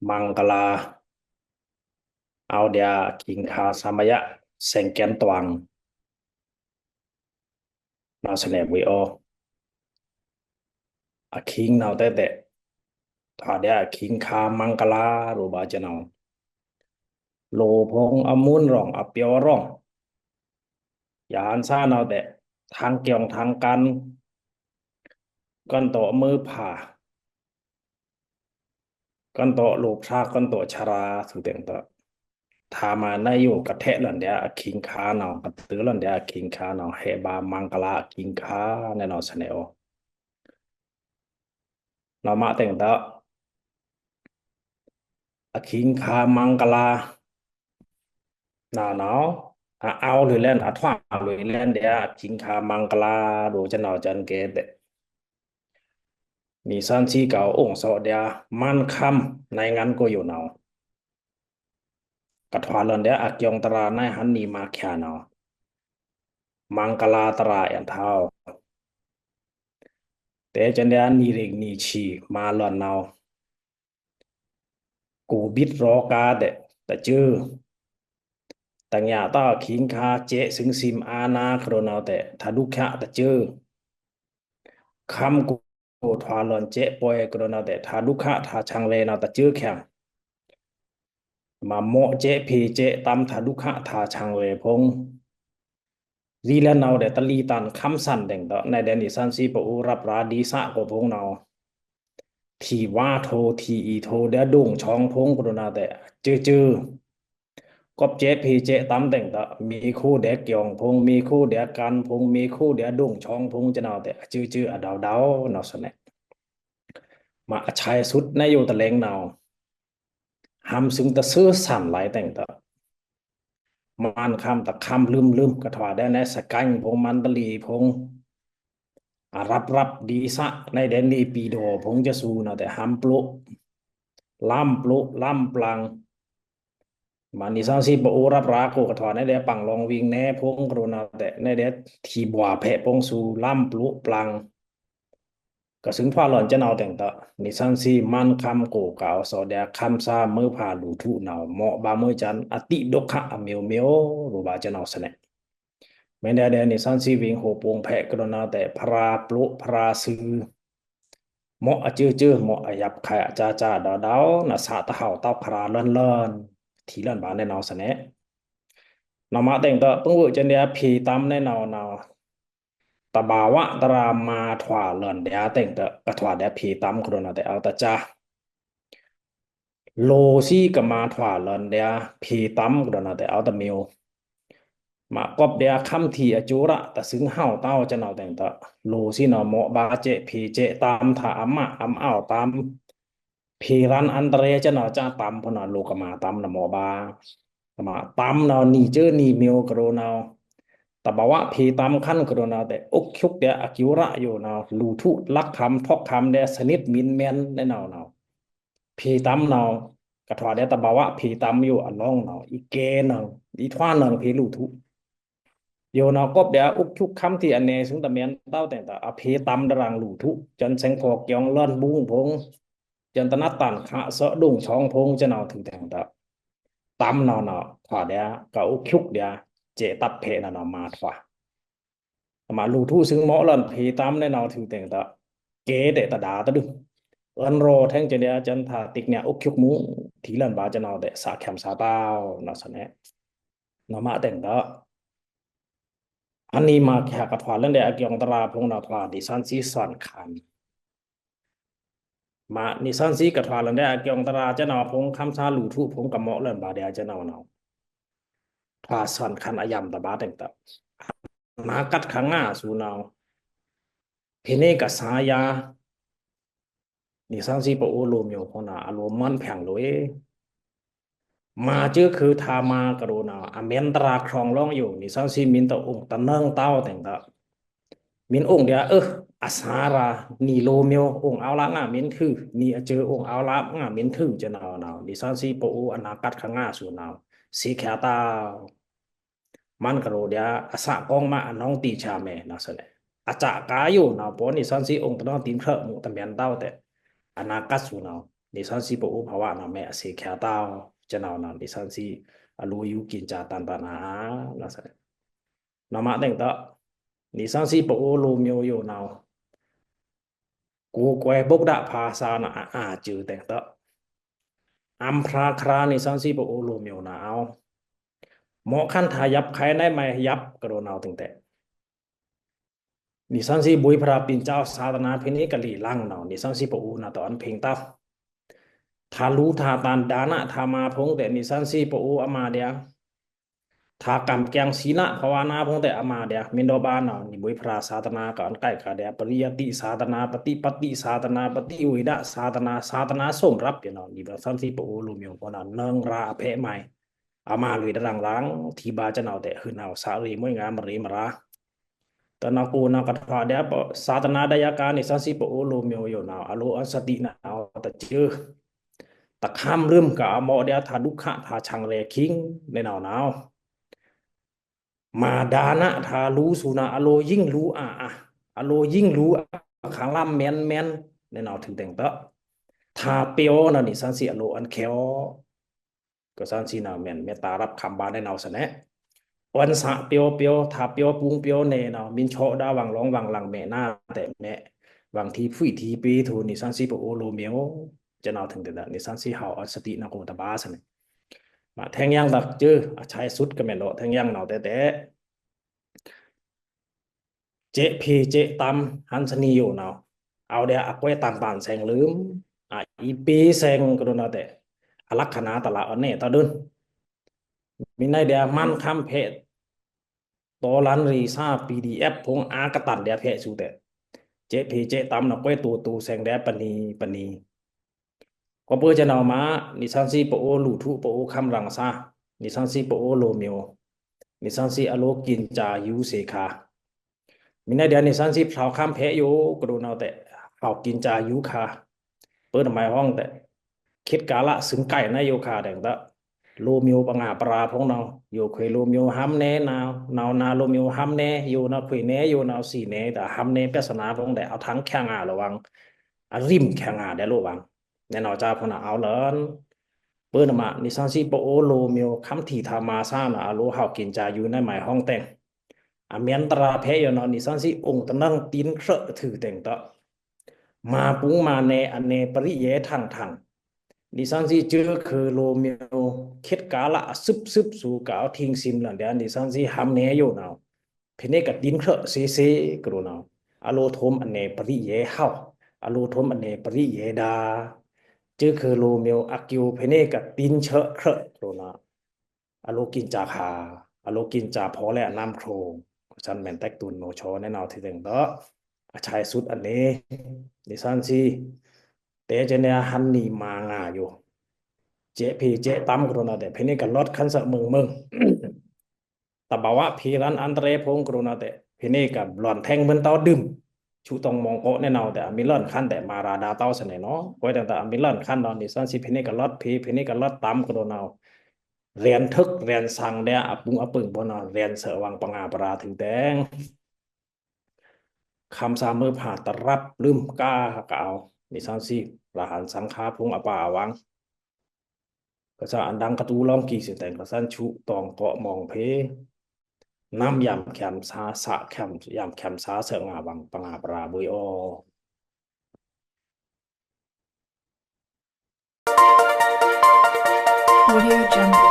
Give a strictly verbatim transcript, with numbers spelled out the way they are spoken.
မင်္ဂလာ เอาเดีย အခိင်ခါ สมัย စဲင်ကဲန်တွင် เนาะ สมัย ဝီโอ အခိင် เนาะ แต่แต่ ถ้าเดีย အခိင်ခါ မင်္ဂလာ รู้บ่าจะเนาะ လိုꩻဖုံး အမုန်းရောင် အပျော်ရောင် ယဟန်ႏသား เนาะ แต่ ทางเกี่ยว ทางการ ก้อนโตมือผ่า ก้อนโตลูกพระ ก้อนโตชรา သူတဲင်တော့ ถ้ามาในอยู่กระแทะหล่อนเดีย အခိင်ခါ เนาะ กระตือหล่อนเดีย အခိင်ခါ เนาะ ဟဲบ่า မင်္ဂလာ အခိင်ခါ เนาะ สมัย โอ เนาะ มาแต่งတော့ အခိင်ခါ မင်္ဂလာ เนาะ เนาะ အเอาလွေꩻလန် အထွာလွေꩻလန်เดีย အခိင်ခါ မင်္ဂလာ รู้จะเนาะ จะเนาะ ကဲတဲ့ နီသွဉ်းသီးကို အိုင်သော့ꩻเดีย မန်ခမ်း နိုင်ငံကို อยู่เนาะ ကထွာလွေꩻလန်เดีย အကျိုးတရာႏ ในဟန်ႏနီမချာ เนาะ မင်္ဂလာတရာႏ အဲန်ထောက် แต่จะเดีย နီရိတ်နီဆံ มาလွေꩻလန် เนาะ ကိုဗစ်ရောဂါတဲ့ တကျိုး တညတာခိင်ခါ ကျဲသိုင်သီးအာဏာ ကိုရိုနာတဲ့ ถ้าဒုက္ခ တကျိုး ခမ်းကိုထွာလွေꩻလန် ကျဲပွေကိုရိုနာတဲ့ ถ้าဒုက္ခ ถ้าချောင်ꩻဝေꩻ เนาะ တကျိုးခဲ မမော့ကျဲဖေကျဲတမ်း ถ้าဒုက္ခ ถ้าချောင်ꩻဝေꩻ ဖုံး ရီလန် เนาะ တဲ့ တလီတန်ခမ်းသန်တဲင်တော့ ในเดีย နီသွဉ်းသီးပအိုးရပ်ရာႏဒီသကိုဖုံး เนาะ ထီဝါထို ထီအီထို เดีย ဒုံချောင်ဖုံး ကိုရိုနာတဲ့ ကျိုးကျိုး ကော့ကျဲဖေကျဲတမ်းတဲင်တော့ မီးခိုးတဲ့ကျိုးဖုံး မီးခိုးတဲ့ကန်ဖုံး မီးခိုးတဲ့ဒုံချောင်ဖုံး จะเนาะ တဲ့ အကျိုးကျိုး အဒဝ်ဒဝ် เนาะ စနဲ မအချိုင်သုတ် ในอยู่တလဲင် เนาะ ဟမ်သွင်တသွုသန်လဲင်တဲင်တော့ မန်ခမ်းတခမ်းလိုမ်းလိုမ်း ကထွာတဲ့ ในสะแก้วဖုံး မန္တလေးဖုံး အရပ်ရာႏဒီသ ในเดีย နေပြည်တော်ဖုံး ကျိုးသူ เนาะ တဲ့ ဟမ်ပလို လမ်းပလို လမ်းပလင် မနီသွဉ်းသီးပအိုးရပ်ရာႏကို ကထွာ ในเดีย ပင်လောင်ဝိင်နယ်ဖုံး ကိုရိုနာတဲ့ ในเดีย ထီဘွားဖဲဖုံးသူ လမ်းပလို ပလင် ကသွုင်ထွာလွေꩻလန် จะเนาะ တဲင်တော့ နီသွဉ်းသီး မန်ခမ်းကို ကိုသော့ꩻเดีย ခမ်းသား မွဲဖါလူထု เนาะ မော့บ่าမွဲကျန် အတိဒုက္ခ အမျိုးမျိုး รู้บ่าจะเนาะ စနဲ မင်းတဲ့ နီသွဉ်းသီးဝိင်ဟိုပုံဖဲ ကိုရိုနာတဲ့ ဖရာပလို ဖရာသွူ မော့အကျိုးကျိုး မော့အယပ်ခဲ အကျကျ ဒဝ်ဒဝ် နသတဟဝ်တောက် ဖရာလွေꩻလန် ထီလွေꩻလန် ဘၣ်နဲ เนาะ စနဲ เนาะ မတဲင်တော့ ပင်ဝဲ จะเดีย ဖေတမ်း ในเนาะ เนาะ သဘာဝတရာႏ မထွာလွေꩻလန် เดีย တဲင်တော့ ကထွာတဲ့ ဖေတမ်း ကိုရိုနာတဲ့ အဝ်တကျား လိုꩻသီးကမထွာလွေꩻလန် เดีย ဖေတမ်း ကိုရိုနာတဲ့ အဝ်တမျိုး မကော့ꩻเดีย ခမ်းထီအကျိုးရ တသွုင်ဟဝ်တောက် จะเนาะ တဲင်တော့ လိုꩻသီး เนาะ မော့บ่าကျဲဖေကျဲတမ်း ถ้าအမအမအဝ်တမ်း ဖေရန်အန္တရာယ် จะเนาะ ကျားတမ်းဖုံး เนาะ လိုꩻကမတမ်း เนาะ မော့บ่า ကမတမ်း เนาะ နီကျိုးနီမျိုး ကိုရိုနာ သဘာဝဖေတမ်း ခမ်း ကိုရိုနာတဲ့ အိုက်ယုက်တဲ့ အကျိုးရယူ เนาะ လူထုလက်ခံထောက်ခံတဲ့ စနစ် မင်းမင်း ในเนาะ เนาะ ဖေတမ်း เนาะ ကထွာတဲ့ သဘာဝဖေတမ်းယူ အလောင်း เนาะ အီကဲနင် အီထွာနင် ဖေလူထု ယူ เนาะ ကော့ꩻเดีย အိုက်ယုက်ခမ်းထီ အနေသွုင်တမန်တောက် တဲင်တော့ အဖေတမ်း တရံလူထု ကျန်စဲင်ဖော်ကျန်လွေꩻလန် ဘူင်ဖုံး ကျန်တနတ်တန်ခါ သော့ဒုံချောင်ဖုံး จะเนาะ သူတဲင်တော့ တမ်း เนาะ เนาะ ထွာတဲ့ ကအိုက်ယုက်တဲ့ ကျဲတပ်ဖေ เนาะ เนาะ မထွာ မလူထုသွုင်မော့လွေꩻလန် ဖေတမ်း ในเนาะ သူတဲင်တော့ ကဲတဲ့ တဒါတဒု အွန်ရောထဲင် จะเดีย ကျန် ถ้าတိတ်းเนี่ย အိုက်ယုက်မူ ထီလွေꩻလန် ဘၣ် จะเนาะ တဲ့ သခဲမ်းသတောက် เนาะ စနဲ เนาะ မတဲင်တော့ အန်နီမချာ ကထွာလွေꩻလန် เดีย အကျိုးတရာႏဖုံး เนาะ ထွာနီသွဉ်းသီးသွဉ်းခမ်း မနီသွဉ်းသီးကထွာလွေꩻလန် เดีย အကျိုးတရာႏ จะเนาะ ဖုံး ခမ်းသားလူထုဖုံး ကမော့လွေꩻလန် ဘၣ် เดีย จะเนาะ เนาะ ထွာသွဉ်းခမ်း အယမ်တဘၣ် တဲင်တော့ မကတ်ခါငါသူ เนาะ ဖေနေကစားရာ နီသန်သီးပအိုးလိုꩻမျိုးဖိုင်ႏနာ အလိုꩻမွန်ဖြန်လိုꩻဝေး မꩻစဲးခွိုꩻထꩻမာကရိုꩻနာ အမဵၼ်တြားခြွင်ႏလောင်းယို နီသန်သီးမီးတအိုင်ႏတနွောင်းတောင်းတꩻ မီးအိုင်ႏဒျာႏ အသရာႏနီလိုꩻမျိုး အိုင်ႏအဝ်ႏလပ်ငါမီးထွူ နီအစဲးအိုင်ႏအဝ်ႏလပ်ငါမီးထွူ စဲးနဝ်ꩻနဝ်ꩻ နီသန်သီးပအိုးအနာဂတ်ခါငါꩻသူနဝ်ꩻ သေႏခါတဝ်း မန်ကရိုꩻဒျာႏ အသကောင်းမအနောင်းတီးချာမဲနဝ်ꩻ သꩻနဝ်ꩻ အစကားယိုနဝ်ꩻ ပော်နီသန်သီးအိုင်ႏတနွောင်းတိန်ဖြိုးမူတမဵၼ်တဝ်းတဲ အနာဂတ်ꩻသူနဝ်ꩻ နီသန်သီးပအိုးဖဝနဝ်ꩻမဲအသေႏခါတဝ်း စဲးနဝ်ꩻနဝ်ꩻ နီသန်သီးအလိုꩻယူႏကင်ꩻစာႏတန်ႏတန်ႏနာနဝ်ꩻ နမတဲင်တ နီသန်သီးပအိုးလိုꩻမျိုးယိုနဝ်ꩻ ကိုးကွယ်ဗုဒ္ဓဘာသာနာ အာႏစဲးတဲင်တ အံႏဖြာခရာနီသန်သီးပအိုးလိုꩻမျိုးနာအဝ်ႏ မောက္ခထံယပ်းခဲနဝ်ꩻမယပ်းကရိုꩻနဝ်ꩻတဲင်တဲ နီသန်သီးဗွေႏဖြာပျိၼ်ꩻစၢဝ်းသာသနာဖိနွေးကလီလင်နဝ်ꩻ နီသန်သီးပအိုးနာတအွန်ဖြိင်ꩻတဝ်း ထႃလူထႃတန်ဒါနထႃမာဖိုင်ႏတဲ နီသန်သီးပအိုးအမဒျာႏ ထႃကမ်ကဵင်သီလဖဝနာဖိုင်ႏတဲ အမဒျာႏ မီးဒီးဘနဝ်ꩻ နီဗွေႏဖြာသာသနာကအွန်ႏကိုက်ခါဒျာႏ ပရိယတ်တိသာသနာ ပတိပတ်တိသာသနာ ပတိဝေဒသာသနာ သာသနာသုမ်ရပ်ယနဝ်ꩻ နီသန်သီးပအိုးလိုꩻမျိုးဖိုင်ႏနာ နွောင်းရာအဖဲမဲ အမလွေꩻတရံင်ꩻရံင်ꩻ ထီဗာႏစဲးနဝ်ꩻတဲ ဟုနဝ်ꩻသရေꩻမွဲင်ꩻငါမရေꩻမရာ တနဝ်ꩻကိုနဝ်ꩻကထွာဒျာႏ သာသနာဒယကာနီသန်သီးပအိုးလိုꩻမျိုးယိုနဝ်ꩻ အလိုအွန်သတိနဝ်ꩻတစဲး တခမ်းရွိုမ်ꩻကအမောဒျာႏ ထႃဒုက္ခထႃဆံရဲခိင်း နဝ်ꩻနဝ်ꩻ မဒါနထႃလူသူနဝ်ꩻ အလိုယိင်းလူအာအာ အလိုယိင်းလူအခလမ်းမဵၼ်မဵၼ် နဝ်ꩻနဝ်ꩻ ထိုင်တဲင်တ ထႃပျော်နဝ်ꩻ နီသန်သီးအလိုအွန်ခဲ ကသန်သီးနဝ်ꩻမဵၼ် မေတ္တာရပ်ခံပါနဝ်ꩻသၼ်ꩻ အွန်သပျော်ပျော် ထႃပျော်ပုင်းပျော်နဝ်ꩻနဝ်ꩻ မီးချောဒါဝင်လောင်ဝင်လင်မဲနာတဲမဲ ဝင်ထီဖြွိထီပေထိုင် နီသန်သီးပအိုးလိုꩻမျိုး စဲးနဝ်ꩻထိုင်တဲင်တ နီသန်သီးဟဝ်အွန်သတိနဝ်ꩻကိုတဘါသၼ်ꩻ မထဲင်ယင်တစဲး အဆဲးသုတ်ကမဲလော ထဲင်ယင်နဝ်ꩻတဲတဲ စဲးဖေစဲးတမ်း ဟန်သနီယိုနဝ်ꩻ အဝ်ဒျာႏအကွဲးတန်ႏပန်ႏသင်လွိုမ် အအီးပေသင်ကရိုꩻနဝ်ꩻတဲ အလက္ခဏာတလအွန်နဲတဒုန် မီးနဝ်ꩻဒျာႏမန်ခမ်းဖဲ တော်လှန်ရေးစာ PDF ဖိုင်ႏအကတန်ဒျာႏဖဲသူတဲ စဲးဖေစဲးတမ်းနဝ်ꩻကွဲးတူတူသင်ဒျာႏ ပနံၤပနံၤ ကပစဲးနဝ်ꩻမ နီသန်သီးပအိုးလူထု ပအိုးခမ်းရင်ꩻသာ နီသန်သီးပအိုးလိုꩻမျိုး နီသန်သီးအလိုကင်ꩻစာႏယူႏသေခါ မီးနဝ်ꩻဒျာႏနီသန်သီးဖြောင့်ခမ်းဖဲယိုကရိုꩻနဝ်ꩻတဲ ဟဝ်ကင်ꩻစာႏယူႏခါ ပဵုနမုဲင်ꩻဟွင်တဲ ခေတ်ကာလ သုန်ကိုက်နဝ်ꩻယိုခါတဲင်တ လိုꩻမျိုးပငါပရာဖိုင်ႏနဝ်ꩻ ယိုခွေလိုꩻမျိုးဟံးနဲနဝ်ꩻ နဝ်ꩻနာလိုꩻမျိုးဟံးနဲ ယိုနဝ်ꩻခွေနဲ ယိုနဝ်ꩻသီနဲ တဟံးနဲ ပြဿနာဖိုင်ႏတဲ အဝ်ႏထင်ခဲင်ꩻငါလဝ်ꩻ အရိမ်ခဲင်ꩻငါဒျာႏလဝ်ꩻ နဝ်ꩻနဝ်ꩻ စၢဖူနဝ်ꩻအဝ်ႏလန် ပဵုနမုဲင်ꩻ နီသန်သီးပအိုးလိုꩻမျိုး ခမ်းထီထါမါသာနဝ်ꩻ အလိုဟဝ်ကင်ꩻစာႏယူႏနဝ်ꩻမုဲင်ꩻဟွင်တဲင် အမဵၼ်တြးဖဲယိုနဝ်ꩻ နီသန်သီးအိုင်ႏတနွောင်းတိန်ဖြိုးထိုင်တဲင်တ မပုင်းမနဲ အနဲပရိယဲထင်ထင် နီသန်သီးစဲးခွိုꩻလိုꩻမျိုး ခေတ်ကာလ အသုပ်သုပ်သူကအဝ်ႏထိင်းသိမ်းလန်ဒျာႏ နီသန်သီးဟံးနဲယိုနဝ်ꩻ ဖဲနဲကတိန်ဖြိုးသေသေကရိုꩻနဝ်ꩻ အလိုထုမ်အနဲပရိယဲဟဝ် အလိုထုမ်အနဲပရိယဲဒါ စဲးခွိုꩻလိုꩻမျိုး အကိဝ်ဖဲနဲကတိန်ဖြိုးကရိုꩻနဝ်ꩻ အလိုကင်ꩻစာႏခါ အလိုကင်ꩻစာႏဖော်လဲအနမ်းခရိုင် ကစၢ်မဲန်ႏတက္တုန်ꩻမော်ချော်နဲနဝ်ꩻထိုင်တဲင်တ အဆဲးသုတ်အနဲ နီသန်သီး တဲစဲးနဲဟန်နီမါငါယို စဲးဖေစဲးတမ်းကရိုꩻနဝ်ꩻတဲ ဖဲနဲကလွတ်ခန်းသတ်မိူင်မိူင် တဘာဝဗေဒအန္တရာယ်ဖိုင်ႏကရိုꩻနဝ်ꩻတဲ ဖဲနဲကလွတ်ထင်မုန်တောင်ဒုမ် သူတောင်မွင်ကောက်နဲနဝ်ꩻတဲ အမီးလွတ်ခန်းတဲ မရာဒါတောက်သနဲနဝ်ꩻ ကွဲးတဲင်တ အမီးလွတ်ခန်းနဝ်ꩻ နီသန်သီးဖဲနဲကလွတ်ဖေ ဖဲနဲကလွတ်တမ်းကရိုꩻနဝ်ꩻ ရဲန်ထုက်ရဲန်သင်ဒျာႏ အပုင်းအပင်းဖိုင်ႏနဝ်ꩻ ရဲန်သဝ်ပငါပရာထိုင်တဲင် ခမ်းသာမွဲဖါတရပ်လိုမ်းကာကအဝ်ႏ နီသန်သီး ရဟန်းသင်္ဃာဖိုင်ႏအပါအဝင် ကစၢ်အဒင်ကတူလောင်ကီသ့တဲင် ကစၢ်သူတောင်ကောက်မွင်ဖေ နမ်းယမ်ခဲမ်သာ သဲခဲမ် ယမ်ခဲမ်သာသဲငါဝင်ပငါပရာဘွီအော Audio Jungle.